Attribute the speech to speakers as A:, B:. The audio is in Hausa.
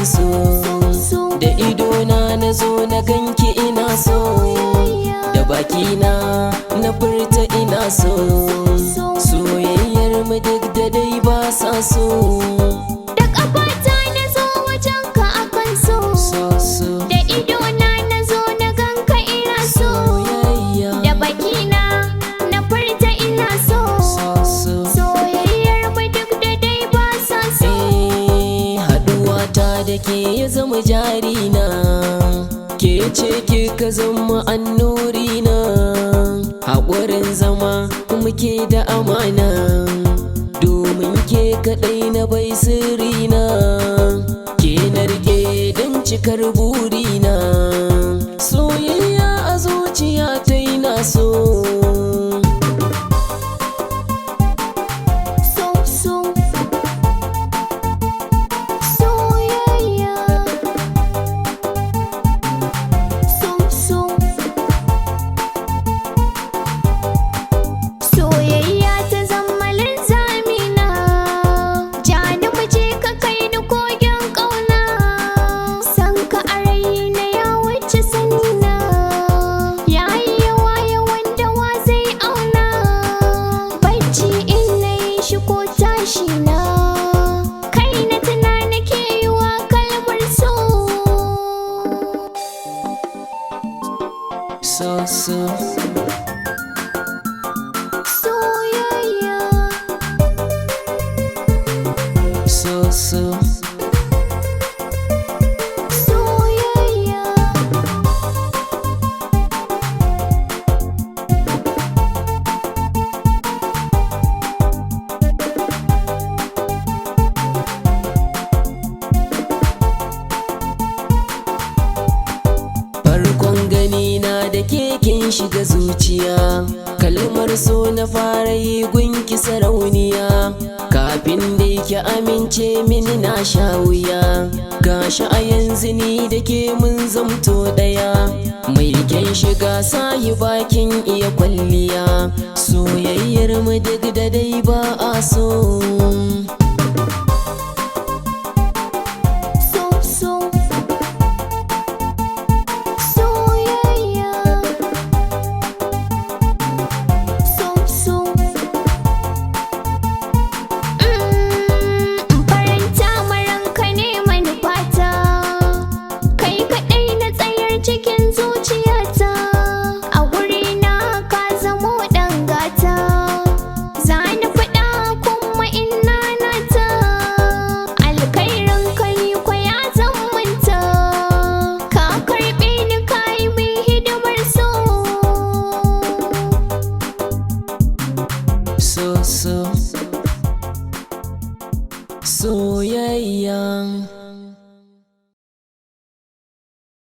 A: akan so. Da idona na zo na ganki ina so, da bakina na furta ina so. Soyayyar mu duk da dai ba sa so.
B: Da ƙafata na zo wajenka akan so.
A: So so.
B: Da idona na zo na ganka ina so.
A: Soyayya.
B: Da bakina na furta ina so.
A: So so.
B: Soyayyar mu duk da dai ba sa so.
A: Eh, haɗuwa ta da ke ya zama jarina, ke ce kika zama annurina. Haƙurin zama muke da amana, domin ke kaɗai na bai sirrina. Ke na riƙe don cikar burina, soyayya a zuciya ta yi na so.
B: So so. Soyayya. So so. Soyayya ta zama linzamina. Ja ni mu je ka kai ni kogin ƙauna. San ka a raina ya wuce sanina. Yayi yawa yawan da wa zai auna. Bacci in nayi shi ko tashi na, kai na tuna nake yi wa kalmar so.
A: So so.
B: Soyayya.
A: So so.
B: Soyayya.
A: Farkon gani na da kekin shiga zuciya, kalmar so na fara yi gunki sarauniya. Kafin dai ki amince mini na sha wuya, gashi a yanzu ni da ke mun zamto ɗaya. Mai kyan shiga sayi bakin iya kwalliya, soyayyar mu duk da dai ba a so.
B: So so. Soyayya. So so. Faranta maranka ne manufata. Kai kaɗai na tsayar cikin zuciyata. A wurina ka zamo ɗan gata. Za ni faɗa kuma in nanata. Alkhairin kai kwa ya zammanta. Ka karɓe ni ka yi min hidimar so.
A: So so. Soyayya.